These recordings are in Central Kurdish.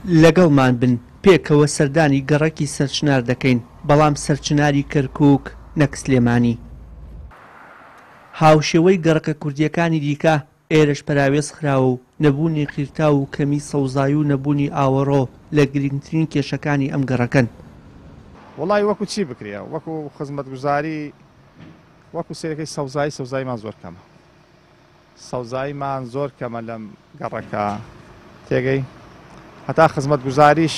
لەگەڵمان بن پێکەوە سەردانی گەڕەکی سەرچنار دەکەین، بەڵام سەرچناری کەرکوک نەک سلێمانی. هاوشێوەی گەڕەکە کوردییەکانی دیکە، ئێرەش پەراوێز خراوە و نەبوونی قیرتاو و کەمی سەوزایی و نەبوونی ئاوەڕۆ لە گرنگترین کێشەکانی ئەم گەڕەکەن. وەڵای وەکو چی بکرێ وەکو خزمەتگوزاری وەکو سەیرەکەی سەوزایی سەوزاییمان زۆر کەمە سەوزاییمان زۆر کەمە لەم گەڕەکە تێگەی هەتا خزمەتگوزاریش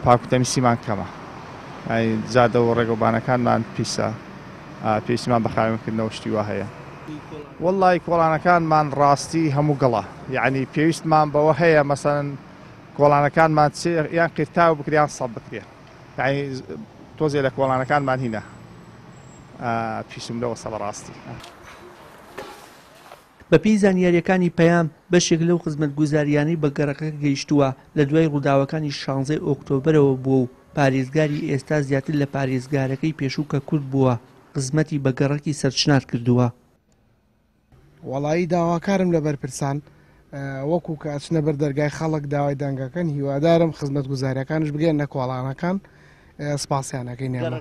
پاکوتەمیسیمان کەمە جادە و ڕێگەوبانەکانمان پیسە پێویستیمان بە خاوێنکردنەوە شتی وا هەیە. وەڵڵاهی کۆڵانەکانمان ڕاستی هەموو گڵە یەعنی پێویستمان بەوە هەیە مەسەلەن کۆڵانەکانمان چ یان قیرتاو بکرێ یان سەد بکرێ یەعنی تۆزێ لە کۆڵانەکانمان هینە پیسم لەوە سە بەڕاستی. بەپێی زانیارییەکانی پەیام، بەشێک لەو خزمەتگوزارییانەی بە گەڕەکەکە گەیشتووە لە دوای ڕووداوەکانی شانزەی ئۆکتۆبەرەوە بووە و پارێزگاری ئێستا زیاتر لە پارێزگارەکەی پێشوو کە کورد بووە خزمەتی بە گەڕەکی سەرچنار کردووە. وەڵایی داواکارم لە بەرپرسان وەکو کە ئەچنە بەر دەرگای خەڵک داوای دەنگەکەن هیوادارم خزمەتگوزاریەکانش بگەنە کۆڵانەکان سپاسیان ئەکەین ئێمە.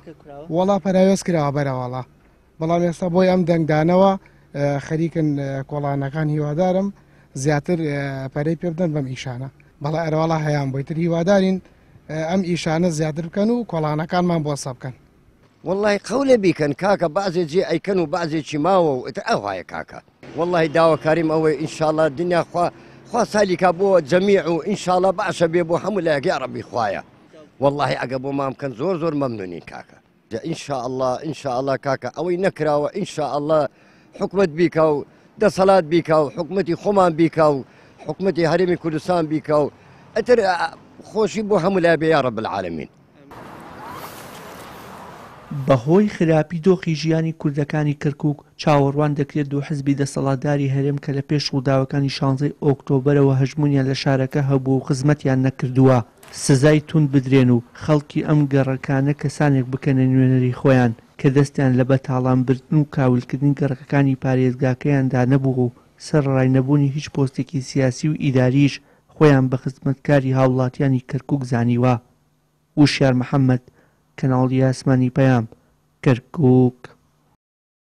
وەڵا پەراوێز کراوە بەرەوەڵا بەڵام ئێستا بۆی ئەم دەنگدانەوە خەریکن کۆڵانەکان هیوادارم زیاتر پەرەی پێ بدەن بەم ئیشانە بەڵێ ئەرواڵا هەیان بۆی تر هیوادارین ئەم ئیشانە زیاتر بکەن و کۆڵانەکانمان بۆ سە بکەن. وەڵڵاهی قەولە بیکەن کاکە بەعزێ جێ ئەیکەن و بەعزێکی ماوە و ئیتر ئەوهایە کاکە. وەڵڵاهی داواکاریم ئەوەیە ئینشاڵڵا دنیا خوا خوا سالی کا بۆ جەمیع و ئینشاڵڵا باشە بێ بۆ هەموو لایەک یاڕەبی خوایە وەڵڵاهی ئەگە بۆمان بکەن زۆر زۆر مەمنونین کاکە. جا ان شاء اللە ان شاء اللە کاکە ئەوەی نەکراوە ان شاء اللە حکومت بیکا و دەسەڵات بیکا و حکومەتی خۆمان بیکا و حکومەتی هەرێمی کوردستان بیکا و ئەتر خۆشی بۆ هەموو لای بێ یا رب العالمین. بەهۆی خراپی دۆخی ژیانی کوردەکانی کەرکوک، چاوەڕوان دەکرێت دوو حزبی دەسەڵاتداری هەرێم کە لە پێش ڕووداوەکانی شانزەی ئۆکتۆبەرەوە هەژموونیان لە شارەکە هەبووە و خزمەتیان نەکردووە، سزای توند بدرێن و خەڵکی ئەم گەڕەکانە کەسانێک بکەنە نوێنەری خۆیان کە دەستیان لە بەتاڵان بردن و کاولکردنی گەڕەکەکانی پارێزگاکەیاندا نەبووە و سەرەڕای نەبوونی هیچ پۆستێکی سیاسی و ئیداریش خۆیان بە خزمەتکاری هاوڵاتیانی کەرکوک زانیوە. وشیار محەمەد، کەناڵی ئاسمانی پەیام، کەرکوک.